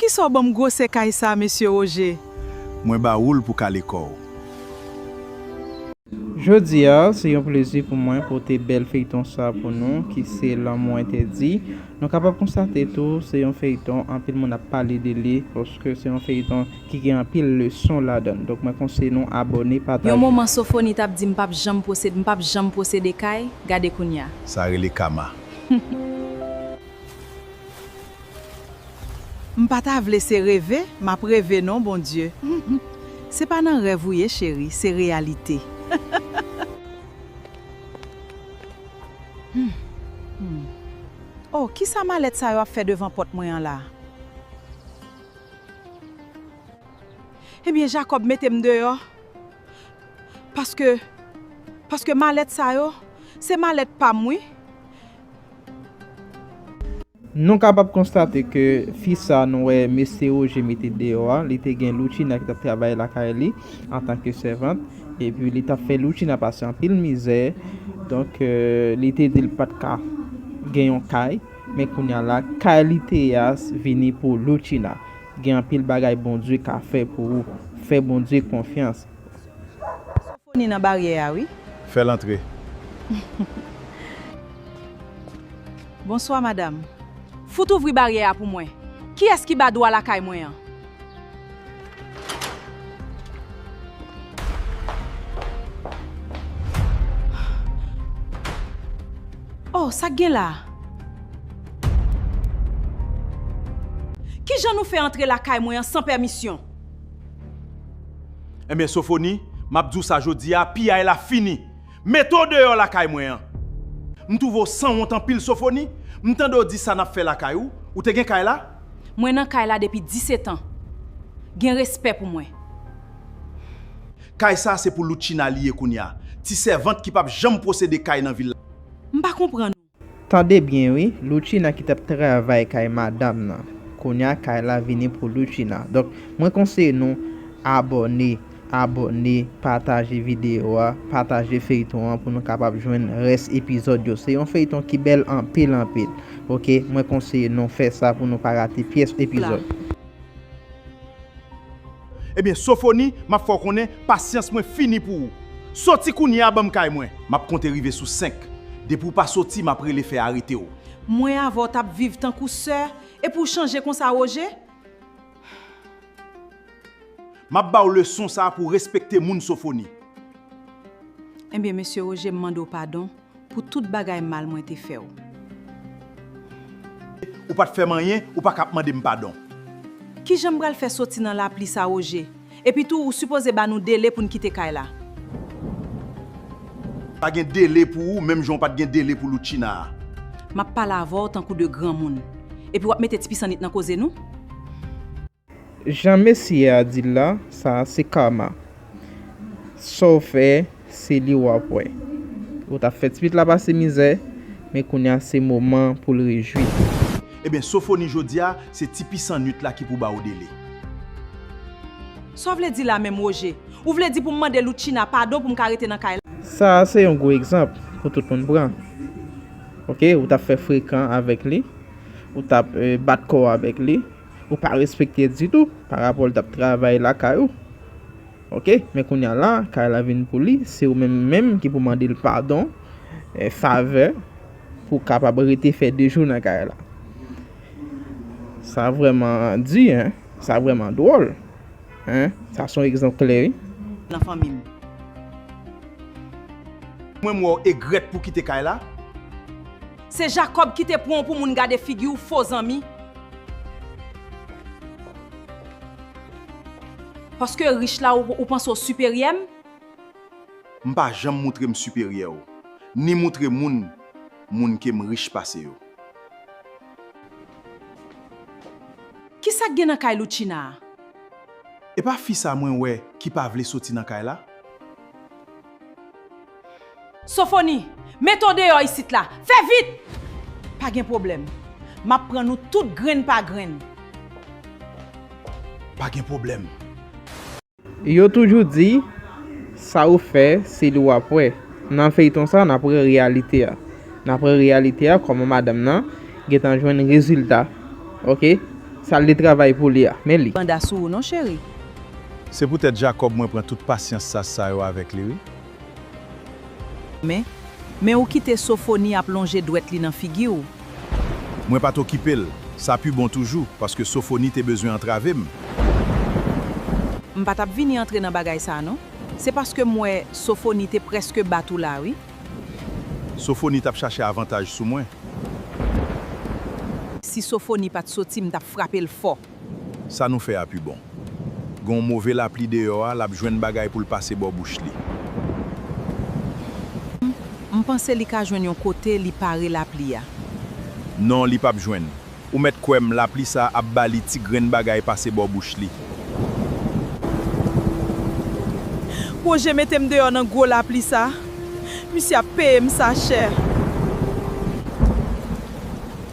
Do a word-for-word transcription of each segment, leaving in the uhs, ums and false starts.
Poukisa w ban m gwosè kay sa, mesye Roger? Mwen ba ou l pou kale kò w. Jodi a, se yon plezi pou mwen pote bèl feyton sa pou nou ki se Lanmou Entèdi. Nou kapab konstate tou, se yon feyton anpil moun ap pale de li paske se yon feyton ki gen anpil leson ladan l. Donk mwen konseye nou abòne, pataje. Yon moman Sofoni t ap di m p ap janm posede, m p ap janm posede kay, gade kounya. Sa rele kama. M pa ta vle se reve, m ap reve non Bondye. Se pa nan rèv ou ye cheri, se reyalite. Oh, kisa malèt sa yo ap fè devan pòt mwen an la? Ebyen Jakòb mete m deyò. Paske, paske malèt sa yo, se malèt pa m wi. Nou kapab konstate ke fi sa nou wè mesye Roger mete deyò a, li te gen Loutchina ki t ap travay lakay li antanke sèvant, epi li t ap fè Loutchina pase anpil mizè, donk li te di l pa t ka gen yon kay, men kounya la kay li te ye a vini pou Loutchina. Gen anpil bagay Bondye ka fè pou ou, fè Bondye konfyans. Sofoni nan baryè a wi. Fè l antre. Bonswa madanm. Fout ouvri baryè a pou mwen. Kiyès ki ba dwa lakay mwen an? Oh, sa k gen la? Kijan nou fè antre lakay mwen an san pèmisyon? Ebyen Sofoni, m ap di w sa jodi a, piyay la fini. Mete w deyò lakay mwen an. M twouve w sanwont anpil Sofoni, m tande w di sa n ap fè lakay ou, ou te gen kay la? Mwen nan kay la depi disetan. Gen respè pou mwen. Kay sa se pou Loutchina li ye kounya, ti sèvant ki p ap janm posede kay nan vil la. M pa konprann ou. Tande byen wi, Loutchina ki t ap travay kay madanm nan. Kounya kay la vini pou Loutchina. Donk, mwen konseye nou abòne, abòne, pataje videyo a, pataje feyton an pou nou kapab jwenn rès epizòd yo. Se yon feyton ki bèl anpil anpil. Oke, mwen konseye nou fè sa pou nou pa rate pyès epizòd. Ebyen Sofoni, m ap fè w konnen pasyans mwen fini pou ou. Soti kounye a ban m kay mwen. M ap konte rive sou senk. Depi w pa soti, m ap rele fè arete w. Mwen avè w t ap viv tankou sè, epi w chanje konsa Roger? M ap ba w leson sa pou w respekte moun Sofoni. Ebyen mesye Roger, m mande w padon. Pou tout bagay mal mwen te fè w. Ou pa t fè m anyen, ou pa ka ap mande m padon. Kijan m pral fè soti nan lapli sa Roger? Epi tou ou sipoze ba nou dele pou n kite kay la. Pa gen dele pou ou menm jan w pa t gen dele pou Loutchina a. M ap pale avè w tankou de granmoun. Epi w ap mete ti pisannit nan koze nou? Jan mesye a di l la, sa a se karma. Sa w fè, se li w ap wè. Ou t ap fè ti pitit la pase mizè, men kounye a se moman pou l rejwi. Ebyen Sofoni jodi a, se ti pisan nwit la ki pou ba w dele. Sa w vle di la menm Roger? Ou vle di pou m mande Loutchina padon pou m ka rete nan kay la? Sa a se yon gwo egzanp pou tout moun pran. Oke, ou t ap fè frekan avèk li, ou t ap bat kò w avèk li. Ou pa respekte ditou pa rapò l t ap travay lakay ou. Oke, men kounye a la, kay la vin pou li, se ou menm menm ki pou mande l padon, eh, favè, pou w kapab rete fè de jou nan kay la. Sa vrèman di, en, sa vrèman dwòl. En, sa se yon egzanp klè, wi. Nan fanmi m. Mwen m wè w egrèt pou kite kay la. Se Jakòb ki te pran w pou moun gade figi w fo zanmi. Paske rich la ou, ou panse w siperyè m? M pa janm moutre m siperyè w, ni moutre moun, moun ke m rich pase yo. Kisa k gen nan kay Loutchina a? E pa fi sa mwen wè ki pa vle soti nan kay la? Sofoni, mete w deyò isit la! Fè vit! Pa gen pwoblèm. M ap pran nou tout grenn pa grenn. Pa gen pwoblèm. Yo toujou di, sa ou fè, se li w ap wè. Nan feyton sa, n ap wè reyalite a. N ap wè reyalite a, kòman madanm nan gentan jwenn rezilta. Oke? Sa l te travay pou li a, men li. Banda sou ou non, cheri. Se poutèt Jakòb mwen pran tout pasyans sa sa yo avèk li, wi. Men, men ou kite Sofoni ap lonje dwèt li nan figi w. Mwen pa t okipe l. Sa pi bon toujou, paske Sofoni te bezwen antrave m. M pa t ap vini antre nan bagay sa a non. Se paske m wè Sofoni te prèske bat ou la, wi. Sofoni t ap chache avantaj sou mwen. Si Sofoni pa t soti, m t ap frape l fò. Sa nou fè a pi bon. Gen yon move lapli deyò a, l ap jwenn bagay pou l pase bò bouch li. M panse li ka jwenn yon kote li pare lapli a. Non, li p ap jwenn. Ou mèt kwè m, lapli sa ap ba li ti grenn bagay pase bò bouch li. Woje mete m deyò nan gwo lapli sa. Misye ap peye m sa chè.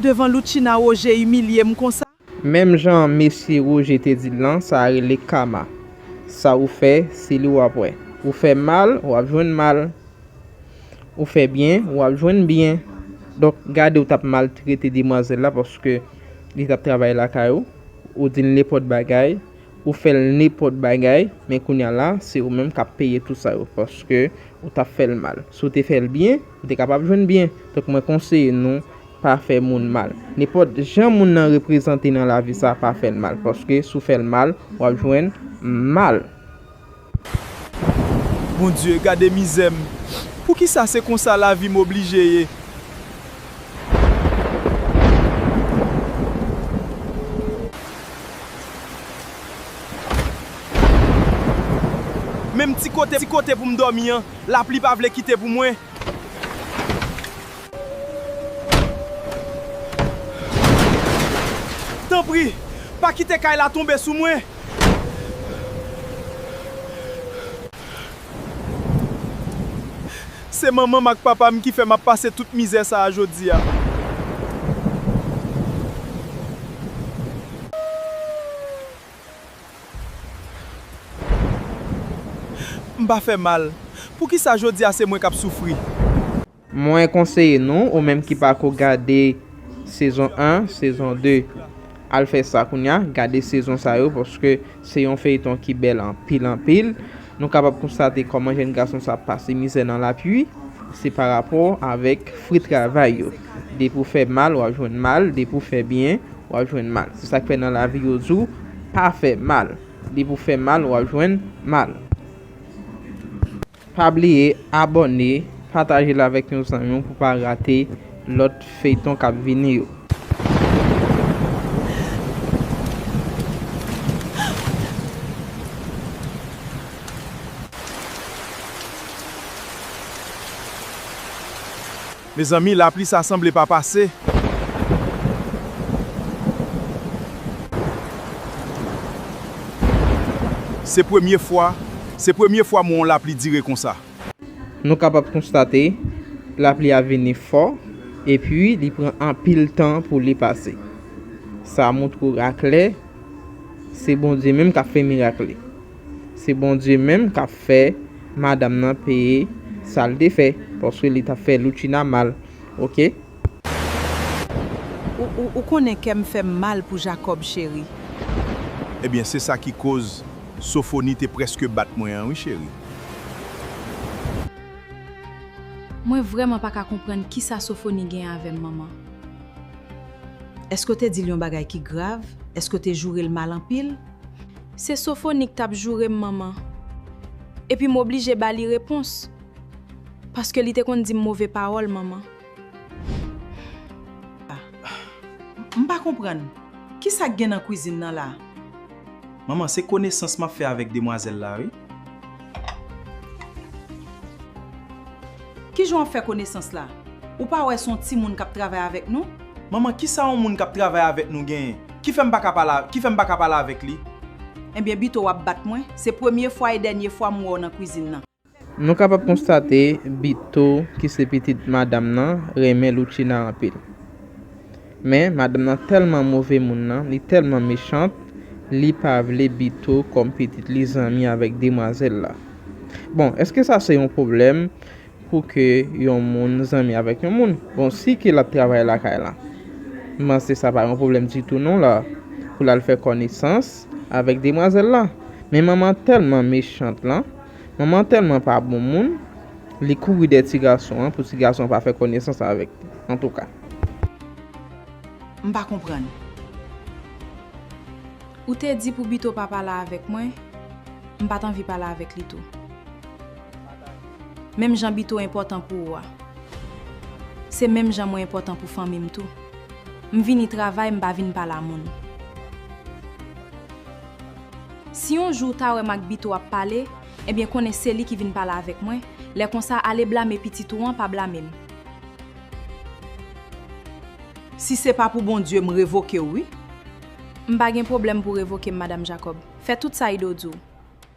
Devan Loutchina, Woje imilye m konsa. Menm jan mesye Woje te di l lan, sa a rele kama. Sa ou fè, se li w ap wè. Ou fè mal, w ap jwenn mal. Ou fè byen, w ap jwenn byen. Donk, gade ou t ap maltrete demwazèl la paske li t ap travay lakay ou. Ou di l nenpòt bagay. Ou fè l nenpòt bagay. Men kounye a la, se ou menm k ap peye tout sa yo. Paske ou t ap fè l mal. Si w te fè l byen, ou te kapab jwenn byen. Donk, mwen konseye nou pa fè moun mal. Nenpòt jan moun nan reprezante nan lavi sa, pa fè l mal. Paske si w fè l mal, w ap jwenn mal. Bondye, gade mizè m. Poukisa se konsa lavi m oblije ye? Menm ti kote, ti kote pou m dòmi an, lapli pa vle kite pou mwen. Tanpri, pa kite kay la tonbe sou mwen. Se manman m ak papa m ki fè m ap pase tout mizè sa a jodi a. M pa fè mal. Poukisa jodi a se mwen k ap soufri? Mwen konseye nou, ou menm ki pako gade sezon en, sezon de, al fè sa kounye a, gade sezon sa yo, paske se yon feyton ki bèl anpil, anpil. Nou kapab konstate kòman jèn gason sa ap pase mizè nan lapli, se pa rapò avèk fri travay yo. Depi w fè mal, w ap jwenn mal, depi w fè byen, w ap jwenn mal. Se sa k fè nan lavi yo di w, pa fè mal. Depi w fè mal, w ap jwenn mal. Pa bliye abòne, pataje l avèk yon zanmi w pou w pa rate lòt feyton k ap vini yo. Mezanmi, lapli sa sanble pa pase. Se premye fwa, se premye fwa m wè yon lapli dire konsa. Nou kapab konstate, lapli a vini fò, epi li pran anpil tan pou li pase. Sa montre w aklè, se Bondye menm k ap fè mirak li. Se Bondye menm k ap fè madanm nan peye sa l te fè, paske li t ap fè Loutchina mal, oke? Ou, ou, ou konnen kè m fè m mal pou Jakòb, cheri. Ebyen, se sa ki koz Sofoni te prèske bat mwen an, wi, cheri. Mwen vrèman pa ka konprann kisa Sofoni gen avè m, manman. Èske w te di l yon bagay ki grav? Èske w te joure l mal anpil? Se Sofoni k t ap joure m, manman. Epi m oblije ba li repons. Paske li te konn di m move pawòl, manman. M pa konprann. Kisa k gen nan kwizin nan la? Manman, se konesans m ap fè avèk demwazèl la, wi. Kijan w ap fè konesans la? Ou pa wè se yon timoun k ap travay avèk nou? Manman, kisa yon moun k ap travay avèk nou genyen? Ki fè m pa ka pale, ki fè m pa ka pale avèk li? Ebyen, Bito, w ap bat mwen. Se premye fwa e dènye fwa m wè w nan kwizin nan. Nou kapab konstate Bito, ki se pitit madanm nan, renmen Loutchina anpil. Men, madanm nan tèlman move moun nan, li tèlman mechant, li pa vle Bito kòm pitit li zanmi avèk demwazèl la. Bon, èske sa se yon pwoblèm pou ke yon moun zanmi avèk yon moun? Bon, si ke l ap travay lakay la, m panse sa pa yon pwoblèm ditou non la. pou l al fè konesans avèk demwazèl la. Men manman tèlman mechant lan, manman tèlman pa bon moun, li kouri dèyè ti gason an pou ti gason an pa fè konesans avèk li. Antouka. M pa konprann. Ou te di pou Bito pa pale avèk mwen, m pa t anvi pale avèk li tou. Menm jan Bito enpòtan pou ou a, se menm jan mwen enpòtan pou fanmi m tou. M vini travay, m pa vin pale a moun. Si yon jou w ta wè m ak Bito ap pale, ebyen konnen se li ki vin pale avèk mwen, lè konsa ale blame pitit ou an, pa blame m. Si se pa pou Bondye, m revoke w wi. M pa gen pwoblèm pou w revoke m, Madanm Jacob. Fè tout sa Ido di w.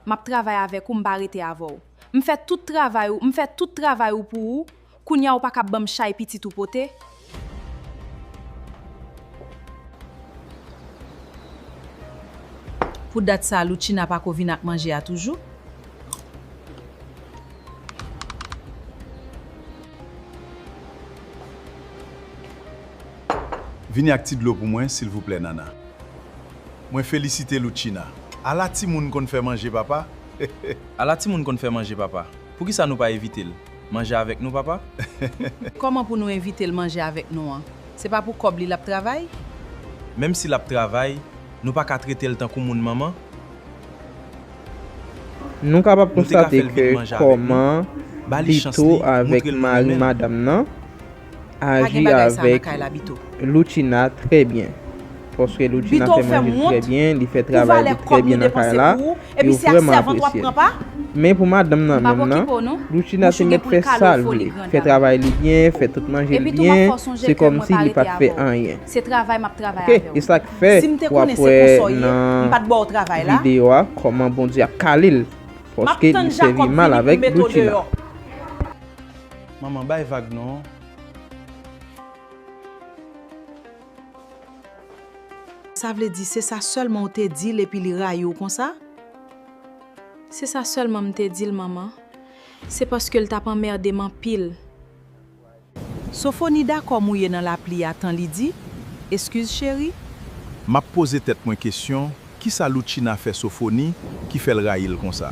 M ap travay avèk ou, m pa rete avè w. M fè tout travay ou, m fè tout travay ou pou ou, kounye a ou pa ka ap ban m chay pitit ou pote? Pou dat sa, Loutchina pa ko vin ak manje a toujou? Vini ak ti dlo pou mwen, silvouplè, Nana. Mwen felisite Loutchina. Ala timoun konn fè manje, papa! Ala timoun konn fè manje, papa. Poukisa nou pa envite l manje avèk nou, papa? Kòman pou nou envite l manje avèk nou an? Se pa pou kòb li l ap travay? Menm si l ap travay, nou pa ka trete l tankou moun, manman? Nou kapab konstate ke kòman Bito avèk mari madanm nan aji avèk Loutchina trè byen. Paske Loutchina fè manje l trè byen, li fè travay li trè byen nan kay la, yo vrèman apresye l. Men pou madanm nan menm nan, Loutchina se mèt fè sa l vle, fè travay li byen, fè tout manje l byen, se kòmsi li pa t fè anyen. Ok, e sa k fè w ap wè nan videyo a kòman Bondye ap kale l paske li sèvi mal avèk Loutchina. Manman, bay vag non. Sa vle di se sa sèlman w te di l epi li rayi w konsa? Se sa sèlman m te di l, manman. Se paske l t ap anmède m anpil. Sofoni dakò mouye nan lapli a tan li di, eskiz cheri. M ap poze tèt mwen kesyon, kisa Loutchina fè Sofoni ki fè l rayi l konsa?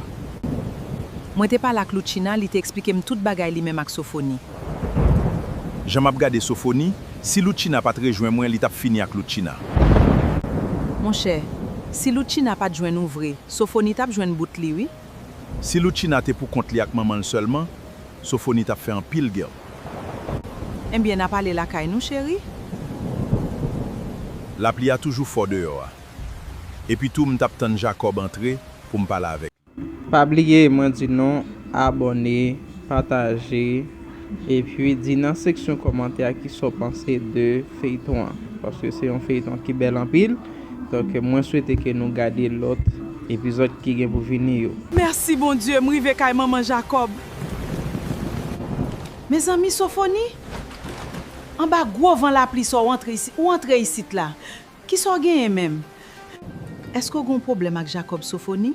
Mwen te pale ak Loutchina, li te eksplike m tout bagay li menm ak Sofoni. Jan m ap gade Sofoni, si Loutchina pa t rejwenn mwen, li t ap fini ak Loutchina. Monchè, si Loutchina pa t jwenn ou vre, Sofoni t ap jwenn bout li wi. Si Loutchina te pou kont li ak manman l sèlman, Sofoni t ap fè anpil gè. Enbyen n ap ale lakay nou cheri. Lapli a toujou fò deyò a. Epi tou m t ap tann Jakòb antre pou m pale avèk li. Pa bliye mwen di nou abòne, pataje, epi di nan seksyon kòmantè a kisa w panse de feyton an. Paske se yon feyton ki bèl anpil. Donk mwen swete ke nou gade lòt epizòd ki gen pou vini yo. Mèsi Bondye, m rive kay manman Jakòb. Mezanmi Sofoni, anba gwo van lapli sa w antre isit, ou antre isit la. Kisa w genyen menm? Èske w gen yon pwoblèm ak Jakòb Sofoni?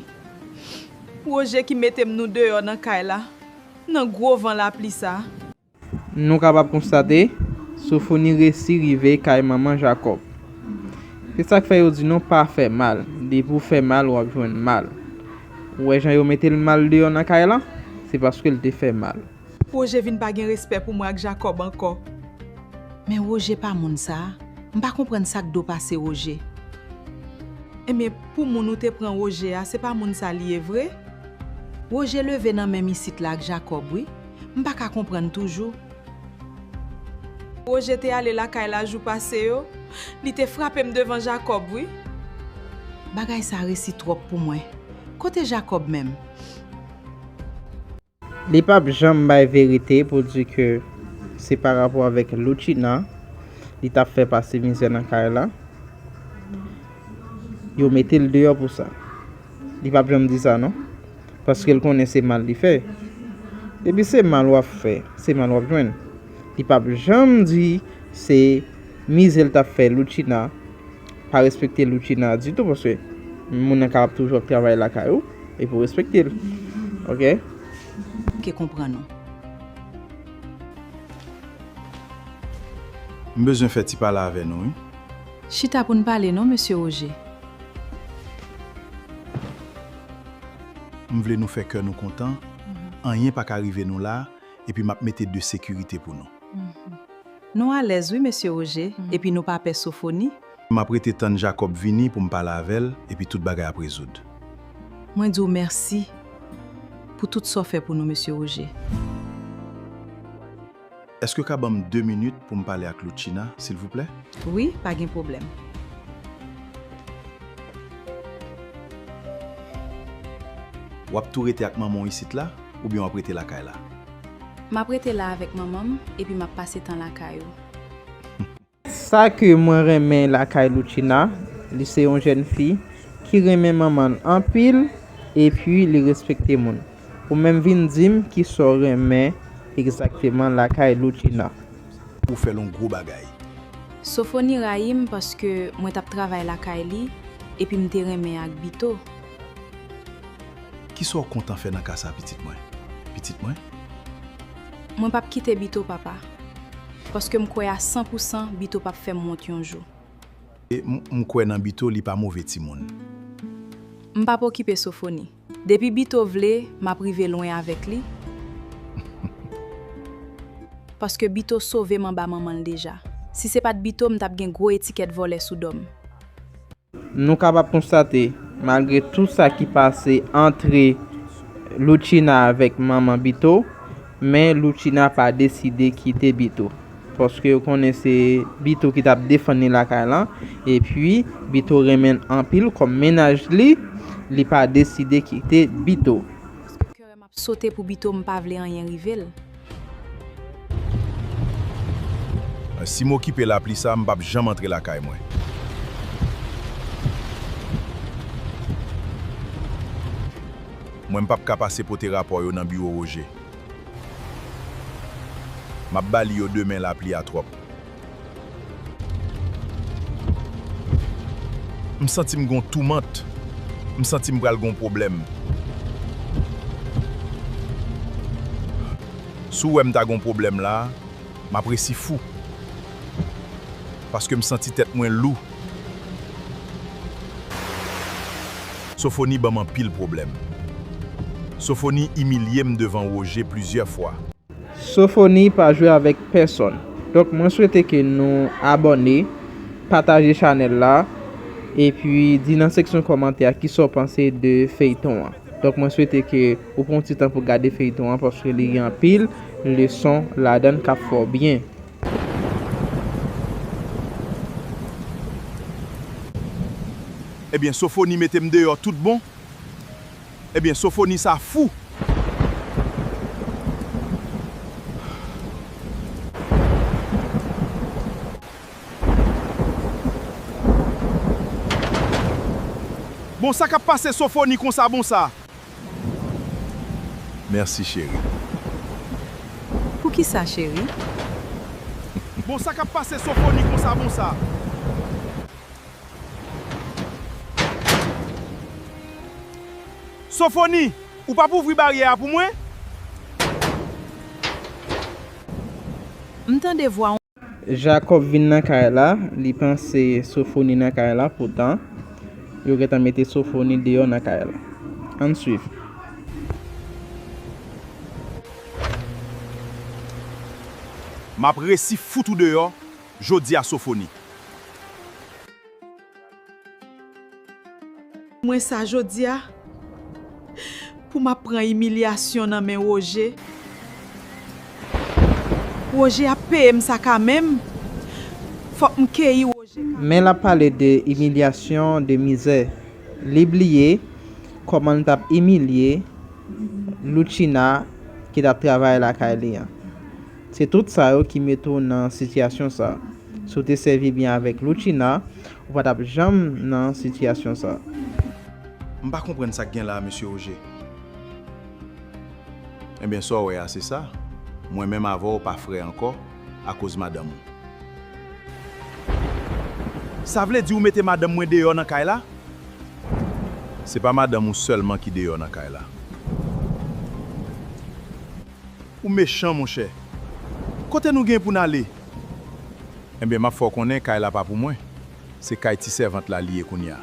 Woje ki mete m nou deyò nan kay la, nan gwo van lapli sa. Nou kapab konstate, Sofoni resi rive kay manman Jakòb. Se sa k fè yo di nou pa fè mal, depi w fè mal w ap jwenn mal. Ou wè jan yo mete l mal deyò nan kay la? Se paske l te fè mal. Woje vin pa gen respè pou mwen ak Jakòb ankò. Men Woje pa moun sa, m pa konprann sa k do pase Woje. Ebyen pou moun ou te pran Woje a se pa moun sa li ye vre? Woje leve nan menm isit la ak Jakòb wi, m pa ka konprann toujou. Woje te ale lakay la jou pase yo, li te frape m devan Jakòb wi. Bagay sa resi twòp pou mwen. Kote Jakòb menm? Li p ap janm bay verite pou di ke se pa rapò avèk Loutchina li t ap fè pase mizè nan kay la. Yo mete l deyò pou sa. Li p ap janm di sa non. Paske l konnen se mal li fè. Depi se mal w ap fè, se mal w ap jwenn. Li p ap janm di se mizè l t ap fè Loutchina. Pa respekte Loutchina ditou paske moun nan kapab toujou ap travay lakay ou epi w respekte l. Ok? Ke konprann ou. M bezwen fè ti pale avè nou wi. Chita pou n pale non mesye Woje. M vle nou fè kè nou kontan. Anyen pa ka rive nou la, epi m ap mete de sekirite pou nou. Nou alèz wi, mesye Woje, epi nou pa pè Sofoni. M ap rete tann Jakòb vini pou m pale avè l, epi tout bagay ap rezoud. Mwen di w mèsi pou tout sa w fè pou nou, mesye Woje. Èske w ka ban m de minit pou m pale ak Loutchina, silvouplè? Wi, pa gen pwoblèm. W ap tou rete ak manman w isit la, oubyen w ap rete lakay la? M ap rete la avèk manman m, epi m ap pase tan lakay ou. Sa ke mwen renmen lakay Loutchina, li se yon jèn fi ki renmen manman l anpil, epi li respekte moun. Ou menm vin di m kisa w renmen egzakteman lakay Loutchina. Ou fè l yon gwo bagay. Sofoni rayi m paske mwen t ap travay lakay li, epi m te renmen ak Bito. Kisa w kontan fè nan ka sa, pitit mwen? Pitit mwen? Mwen p ap kite Bito, papa. Paske m kwè a san pou san Bito p ap fè m wont yon jou. E m, m kwè nan Bito, li pa move timoun. M p ap okipe Sofoni. Depi Bito vle, m ap rive lwen avèk li. Paske Bito sove m anba manman l deja. Si se pa t Bito, m t ap gen gwo etikèt vòlè sou do m. Nou kapab konstate, malgre tou sa ki pase antre Loutchina avèk manman Bito, men Loutchina pa deside kite Bito. Paske yo konnen se Bito ki t ap defann li lakay lan, epi Bito renmen l anpil kòm mennaj li, li pa deside kite Bito. Paske kè m ap sote pou Bito, m pa vle anyen rive l. Si m okipe lapli sa, m p ap janm antre lakay mwen. Mwen, m p ap ka pase pote rapò yo nan biwo Woje. M ap ba li yo demen, lapli a twòp. M santi m gon toumant. M santi m pral gon pwoblèm. Si w wè m ta gon pwoblèm la, m ap resi fou. Paske m santi tèt mwen lou. Sofoni ban m anpil pwoblèm. Sofoni imilye m devan Woje plizyè fwa. Sofoni pa jwe avèk pèsonn. Donk, mwen swete ke nou abòne, pataje chanèl la, epi di nan seksyon kòmantè a kisa w panse de feyton an. Donk, mwen swete ke ou pran yon ti tan pou gade feyton an, paske li gen anpil leson ladan l k ap fè w byen. Ebyen, Sofoni mete m deyò tout bon. Ebyen, Sofoni sa fou. Bon, sa k ap pase Sofoni konsa, bon sa? Mèsi, cheri. Poukisa, cheri? Bon, sa k ap pase Sofoni konsa, bon sa? Sofoni, ou p ap ouvri baryè a pou mwen? M tande vwa yon. Jakòb vin nan kay la, li panse Sofoni nan kay la, poutan yo gentan mete Sofoni deyò nan kay la. Ann swiv. M ap resi fout ou deyò jodi a, Sofoni. Mwen sa jodi a, pou m ap pran imilyasyon nan men Woje. Woje ap peye m sa kanmenm. Fòk m keyi Woje kanmenm. Men l ap pale de imilyasyon, de mizè. Li bliye kòman l t ap imilye Loutchina ki t ap travay lakay li an. Se tout sa yo ki mete w nan sitiyasyon sa. Si w te sèvi byen avèk Loutchina, ou pa t ap janm nan sitiyasyon sa. M pa konprann sa k gen la, mesye Woje. Ebyen, sa w wè a, se sa. Mwen menm avè w pa frè ankò akoz madanm ou. Sa vle di ou mete madanm mwen deyò nan kay la? Se pa madanm ou sèlman ki deyò nan kay la. Ou mechan, monchè. Kote nou gen pou n ale? Ebyen, m ap fè w konnen kay la pa pou mwen. Se kay ti sèvant la li ye kounye a.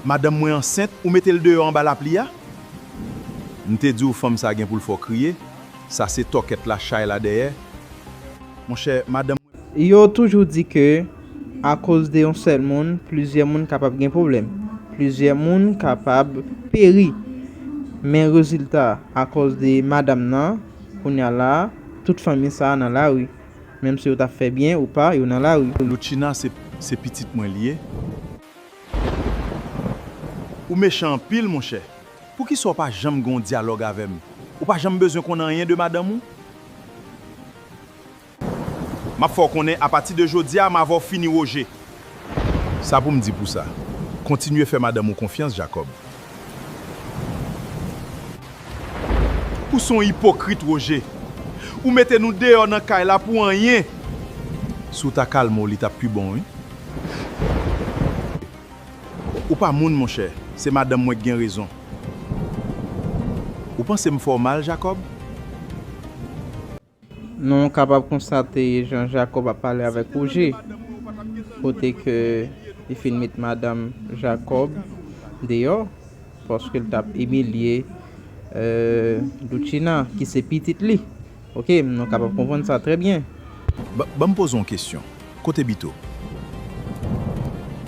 Madanm mwen ansent, ou mete l deyò anba lapli a? M te di w fanm sa gen pou l fè w kriye. Sa se tòkèt la, chay la dèyè. Monchè, madanm Yo toujou di ke akoz de yon sèl moun, plizyè moun kapab gen pwoblèm. Plizyè moun kapab peri. Men rezilta, akoz de madanm nan, kounye a la, tout fanmi sa a nan lari. Menm si yo t ap fè byen ou pa, yo nan lari. Loutchina, se, se pitit mwen li ye. Ou mechan anpil, monchè. Poukisa w pa janm gen yon dyalòg avè m? Ou pa janm bezwen konn anyen de madanm ou? M ap fè w konnen, apati de jodi a, m avè w fini, Woje. Sa pou m di pou sa. Kontinye fè madanm ou konfyans, Jakòb. Ou se yon ipokrit, Woje. Ou mete nou deyò nan kay la pou anyen. Si w ta kalme w, li t ap pi bon, wi. Ou pa moun, monchè. Se madanm mwen k gen rezon. Ou panse m fè w mal, Jakòb? Nou kapab konstate jan Jakòb ap pale avèk Woje, kote ke li fin met madanm Jakòb deyò, paske l t ap imilye, euh, Loutchina, ki se pitit li. Oke, nou kapab konprann sa trè byen. Ba, ban m poze w yon kesyon. Kote Bito?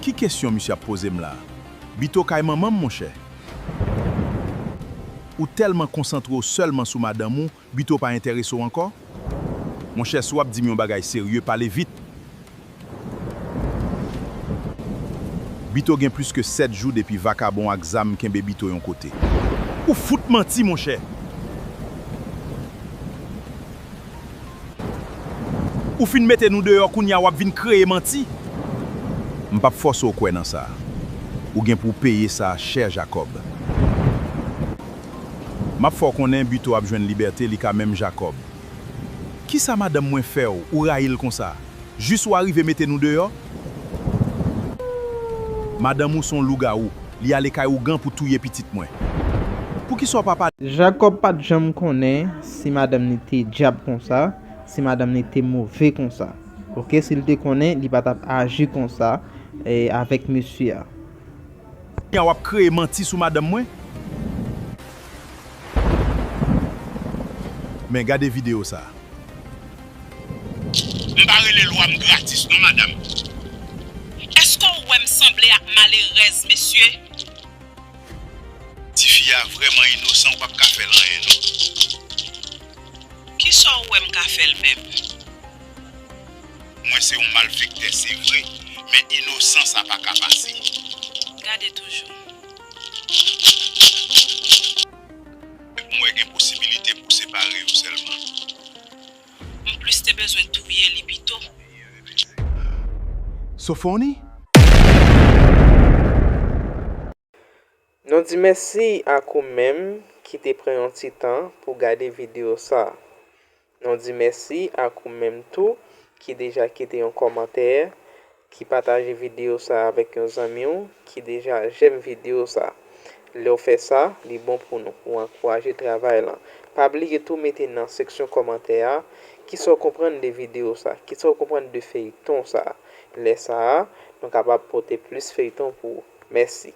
Ki kesyon misye ap poze m la a? Bito kay manman m, monchè. Ou tèlman konsantre w sèlman sou madanm ou, Bito pa enterese w ankò? Monchè, si w ap di m yon bagay serye, pale vit. Bito gen plis ke sèt jou depi vakabon ak zam kenbe Bito yon kote. Ou fout manti, monchè! Ou fin mete nou deyò, kounye a w ap vin kreye manti? M p ap fòse w kwè nan sa. Ou gen pou w peye sa chè, Jakòb. M ap fè w konnen Bito ap jwenn libète, li ka menm Jakòb. Kisa madanm mwen fè w, ou rayi l konsa? Jis ou arive mete nou deyò? Madanm ou se yon lougawou, li ale kay ougan pou touye pitit mwen. Poukisa w pa pale? Jakòb pa t janm konnen si madanm li te dyab konsa, si madanm li te move konsa. Oke, si l te konnen, li pa t ap aji konsa, eh, avèk mesye a. Kounya w ap kreye manti sou madanm mwen? Men gade videyo sa. M pa rele lwa m gratis non, madanm. Èske w wè m sanble ak malerèz, mesye? Tifi a vrèman inosan, ou p ap ka fè l anyen non. Kisa w wè m ka fè l menm? Mwen se yon malfektè, se vre, men inosan sa pa ka pase. Gade toujou. M wè gen posibilite pou separe yo sèlman. M plis te bezwen touye li pito. Sofoni? Nou di mèsi ak ou menm ki te pran yon ti tan pou gade videyo sa. Nou di mèsi ak ou menm tou ki deja kite yon kòmantè, ki pataje videyo sa avèk yon zanmi w, ki deja jèm videyo sa. Lè w fè sa, li bon pou nou, ou ankouraje travay lan. Pa bliye tou mete nan seksyon kòmantè a kisa w konprann de videyo sa, kisa w konprann de feyton sa. Lè sa a, nou kapab pote plis feyton pou ou. Mèsi.